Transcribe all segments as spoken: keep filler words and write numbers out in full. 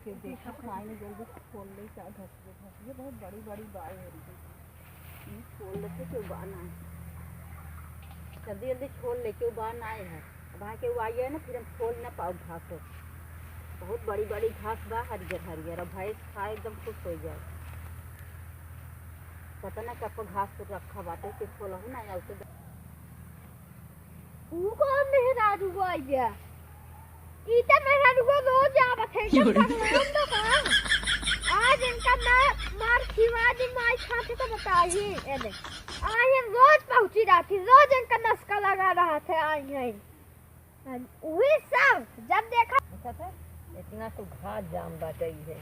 के देखा खाए में जल्दी छोल ले, का घसिए, घसिए बहुत बड़ी बड़ी बाय हो रही है। ये छोल लेके क्यों बान आए? जल्दी जल्दी छोल लेके बान आए हैं। अब आके वो आई है ना, फिर हम छोल ना पाओ घास हो। बहुत बड़ी बड़ी घास बा, हरियर हरियर। अब भैंस खाए एकदम खुश हो जाए। पता ना कब घास तो रखा बाटे कि छोलहु ना आए तो। ऊ कौन मेहरारू आई गया? ई त मेहरारू रोज आवत है, एकदम पगलान तो का? आज इनका ना मार खिवा दी माई खाते तो बताई। ए दे, आई हम रोज पहुंची रहती, रोज इनका नस्का लगा रहा था। आई है वही सब जब देखा। अच्छा था, इतना तो घास जाम बाटे है।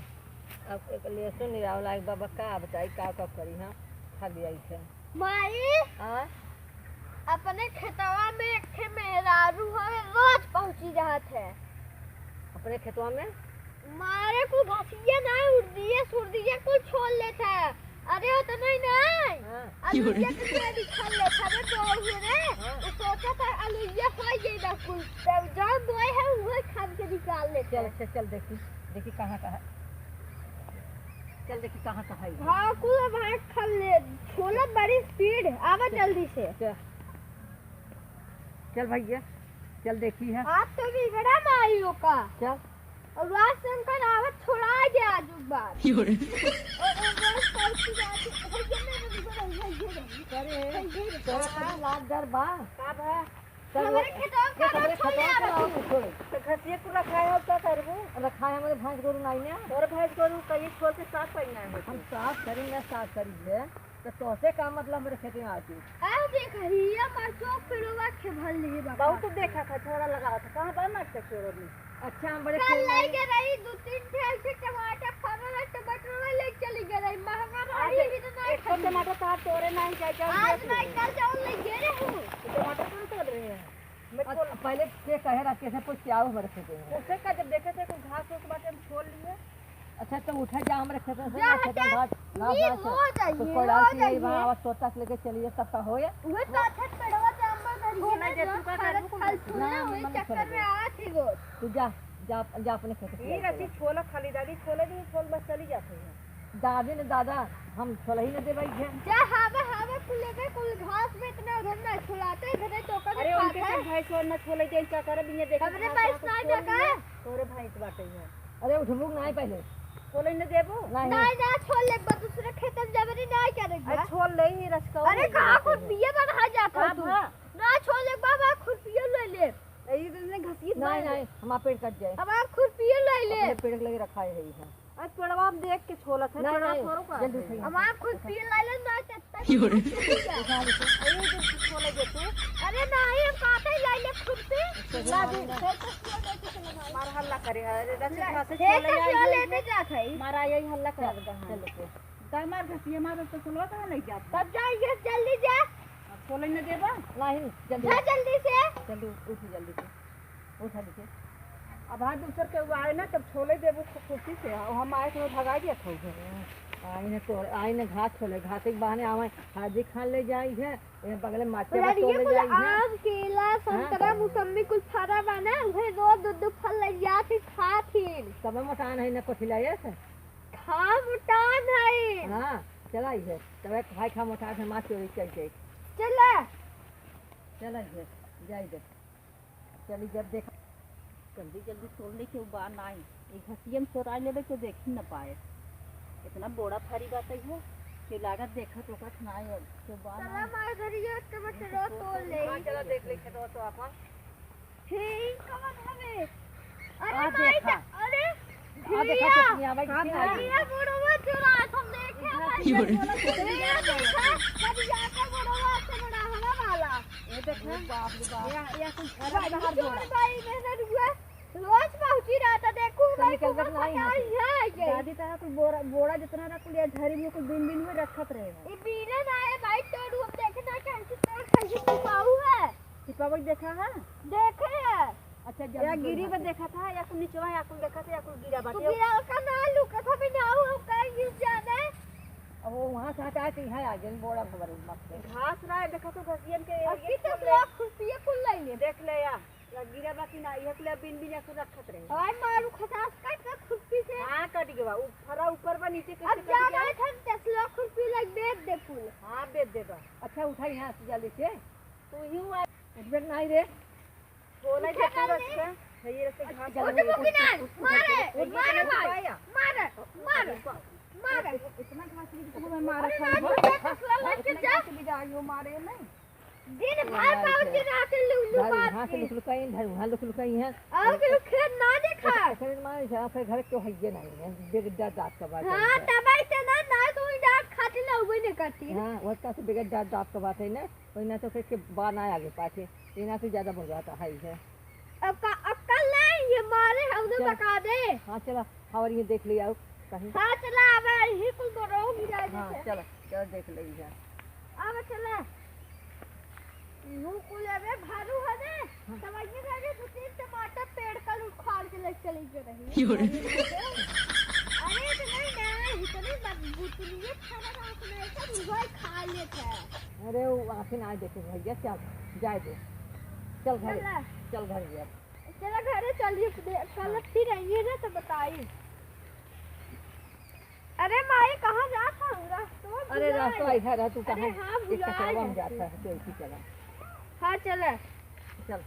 अब एक लहसुन निराव लायक बाबा का बताई, का का करी हम, खा लिया इसे। माई, हाँ? अपने खेतवा में एक ठे मेहरारू हवे, रोज पहुंची रहत है। अपने खेतवा में? मारे कुल घसिया ना, उर्दिया सुर्दिया कुल छोल लेत है। अरे, उतना ही नहीं। हाँ। अलुइया के पेड़ निकाल लेत है, अरे, दो हुए रे। हाँ। वो सोचा था, अलुइया हो गई ना कुल। तब जौन बोए है, वही खान के निकाल लेत है। चल, चल, चल, देखी, देखी कहाँ, कहाँ। चल देखी कहाँ कहाँ है। हाँ, कुल भाई खा ले, छोला बड़ी स्पीड, आवा चल, जल्दी से। चल। चल भैया, चल देखी है। आज तो बिगड़ा माई ओका। चल। और रात से उनका रावत छोड़ा दे आज एक बार। यो रे। और, और रात को उसकी रात, भैया, मैं नहीं बोलूँ, भैया, भैया। अरे, भैया, भैया। तोरा का लाग डर बा? का बा? चल, हमारे वो खेतवा ये का हमरे छोड़ खेतवा ले के आओ। आओ, छोड़। तो घसिए पूरा खाए हो, का करबो? रखा है हमारे भैंस गोरू नाई ने। और भैंस गोरू का ये छोड़ के साफ करना है। हम साफ करेंगे, साफ करेंगे। तो तोसे का मतलब मेरे खेत में आके? आ देख, हिया मरचो पेड़वा के भर लिए बा। बहुत तो देखा था, थोड़ा लगा था। कहाँ बा मरचा पेड़ों में? अच्छा, हम बड़े कल खेत में लेके रही दो तीन ठे ऐसे टमाटर फरल है, टमाटर वाले लेके चली गई रही, महंगा रही, अच्छा, भी तो नहीं एक ठो खाई। टमाटर तो आप तोड़े नहीं जाए, जाओ आज देख लो। मैं कल जाऊँ ले गए रहूँ। तो टमाटर कौन तोड़ रहे हैं? मैं अच्छा, खोल पहले से कहे रहा, कैसे पूछ के आओ हमारे खेत में। उसे का जब देखे थे कुछ घास फूस बाटे, हम छोल लिए। अच्छा, तो उठा जा, हमरे खेतों से जा ना, खेतों हटा, घास, घास, ये घास। हो जाइए, तो कोई हो डाल के यही जाइए। वहाँ आवाज तोता से लेके चलिए, सबका हो या? उहे तो अच्छा पेड़वा से हम लोग धरिए छोला ना, जे जो तू का खालत करबू, खाल कुछ छोला, ना, वही मन चक्कर छोड़ में दे। आवा थी रोज। तू जा, जा, जा अपने खेत से ठीक है, ले। छोला खाली दादी, छोला नहीं, छोल बस चली जाते हैं। दादी ने दादा, हम छोला ही न देबै है। जा, हावे, हावे, कुल लेबे, कुल घास में इतना उधर ना छोलाते, इधर तो ओकर अरे, उनके खात है। सब भैंस और ना छोले दे, क्या करब, इन्हें देखे हमरे खास भैंस ना छोल देखे। लिए, तोरे भैंस बाटे है। अरे उठबू नहीं पहले। छोले न देबो? नहीं। नहीं, ना छोल ले, बस दूसरे खेत में जबरी नहीं करेगा। अरे छोल ले ही रचका अरे ले कहाँ लेते हैं। खुरपिया बना जाता का तू? भा? ना छोल ले बाबा, खुरपिया ले ले। ए, ये तो नहीं घसीट नहीं, बाहर। नहीं, हमारा पेड़ कट जाए। हमारा खुरपिया ले ले। अपने पेड़ के लगे रखा है, यही है। अरे पेड़वा हम देख के छोलत है, नहीं, पेड़वा नहीं, थोड़ो का जल्दी है। उठाइए। हमारा खुरपिया ले ले, ना चट्टा यो रे। उठा ले। अरे जल्दी छोले दे तू। अरे नहीं, हम काटे ले ले खुरपी। ला दे। मार हल्ला करे, अरे रस ले, घास से हे छोले तो आई छोले है। लेते जात है। मारा यही हल्ला कर दे, हाँ। चल, चल। दाई मार घसिए मार तो सुनवा कहाँ ले जात? तब जाइए जल्दी जा। अब छोले न देबा? नहीं, जल्दी। जा जल्दी से। जल्दी उठ, उठ जल्दी से। उठ जल्दी से। अब हाथ दूसर के वो आए ना, तब छोले देबू खु-, खुशी से। और हम आए तो भगा दिया था उधर। आई ने तो, आई ने घास छोले, घास के बहाने आवे, हाजी खान ले जाई है। ये बगले माचे बा लड़िए तोड़े कुल जाई है। आम, केला, हाँ, संतरा, तो मुसम्मी कुल फरा बा ना, उहे रोज दो दो फल ले जात ही खात ही। तब मोटान है ना कोठिला ये से। खा मोटान है। हाँ, चला इधर। तब एक भाई खा मोटान है, माँ चोरी चल जाए। चला। चला इधर, जा इधर। चली जब देखा। जल्दी जल्दी तोड़ ले के बा नाई। एक घसियम चोरा लेबे के देखी न पाए। इतना बड़ा भारी बात है कि लागत देखत ओकत नाई अब। के बा चला नाई। मार घरिया के बस रो तोड़ ले। हाँ, चला देख ले खेतवा तो आपन। हे, ई कवन हवे? अरे आ माई देखा। जा-, अरे, आ देखा, भैया, चटनिया भाई, का कितनी भैया? आई। भैया, बुढ़वा चोरा है, हम देखे इतना भाई। चीज बोला, चोरी भैया, नहीं देखा, करिया का बुढ़वा से बड़ा हवा वाला। ये देखा। अरे बाप रे बाप। या, या कुछ अरे घर बाहर चोर बोला। भाई, मेरे रुआ, रोज पहुंची रहा था, देखो तो भाई, निकल कुकर नहीं पचास है। है ये। दादी, तारा कुल बोरा, बोरा जितना रहा, कुल ये झरी में कुल बिन बिन में रखत रहे हो। ये बीने ना है भाई, तोड़ हम देखे ना, कैसे तोड़, कैसे छुपाऊ है। छिपावई देखा है? देखे है। अच्छा, जब या गिरी बा देखा था, या कुल निचवा, या कुल देखा था, या कुल गिरा बाटे। तू गिरा का ना लुका था, बिना वो का गिर जाना है। अब वो वहाँ से हटा के यहाँ आ गए, बोरा भर मत से। घास रहा है, देखा तो घसियन के अब ये की तो सब लोग खुरपिए कुल लाइने। देख ले या, या गिरा बा कि ना, ये कुल बिन बिन ऐसे रखत रहे। और मारू खटास काट के खुरपी से। हाँ। नीचे कैसे अब कट जाना गया? है, हम दस लाख रुपये लग बेच दे फूल। हाँ, बेच देबा। अच्छा, उठा यहाँ से जल्दी से। तू ही हुआ। उठबे नहीं रे। बोला उठा जैसे नहीं रे। रखता। ये रखते घास अच्छा, वाले उठ, उठ, उठ, उठ, मारे, उठ, उठ, मारे उठ, भाई, उठ, मारे, मारे, मारे। इतना घास भी तुम्हें मारा अरे था। ना, तू क्या फसला लेके जा। भी जाई हो मारे नहीं। दिन भर मारे पाउच थे। के रात लुल्लू घर मार वहाँ से के। लुक लुकाई, घर वहाँ लुक लुकाई है। और के खेत ना देखा। ओकरे मारे से आपके घर क्यों है ये नहीं है, बेगड्डा दांत का बात हाँ, है। तबाई से ना, ना तो ही डांट खाती ना, उबे नहीं करती। हाँ, वो का से बेगड्डा दांत का बात है ना। वही ना तो फिर के बा ना आगे पाछे, ये ना तो ज्यादा बोल रहा था, हाई है। अब का, अब कल नहीं, ये मारे हम तो चल। बता दे। हाँ, चला, हमारे ये देख लिया कहीं। हाँ, चला, अब यही कुल बरो गिरा हाँ, देते। चला, चला देख ले है। अब चला। यू कुल अबे भालू है ने, हाँ। तब ये लगे दो तीन टमाटर पेड़ का उखाड़ के ले चली गई रही। क्यों रे? अरे, तो नहीं ना, इतनी बदबू, तो ये खाना रात में ऐसा मुझे खा लेता है। अरे, वो आँखें ना देखे भैया, चल, जाए दे। चल घरे, चल। चल घरे अब। चला घरे चलिए, दे-, कल हाँ। फिर आइए ना तो बताई। अरे माई, कहाँ जात हूँ? रास्ता अरे भुलाए। रास्ता इधर है, तू अरे कहाँ हाँ, एक भुलाए कचरवा में जाते। जाता है, चल की चला। हाँ, चला। चल।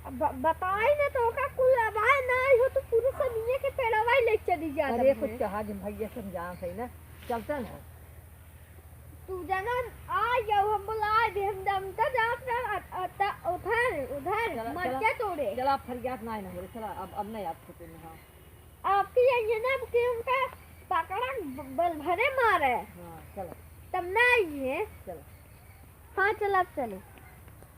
अब ब-, बताई ना तो ओका कुल आवाज ना आई हो तो पूरे सनिये के पेड़वा ही ले चली जात अरे है। कुछ कहा जिन भैया समझा सही ना, चलता ना। तू जाना आ जाओ, हम बुला दे, हम दम तो जात रहा, अ-, अ-, त-, उधर, उधर, चला, मर चला। के तोड़े। चला, फरियाद ना, ना हो रे, चला, अब, अब नहीं आप छुपे में, हाँ। आपकी ये, ये ना कि उनका पकड़ा ब-, बल भरे मारे। हाँ, चला। तब ना आइए। चला। हाँ, चला, अब चलो।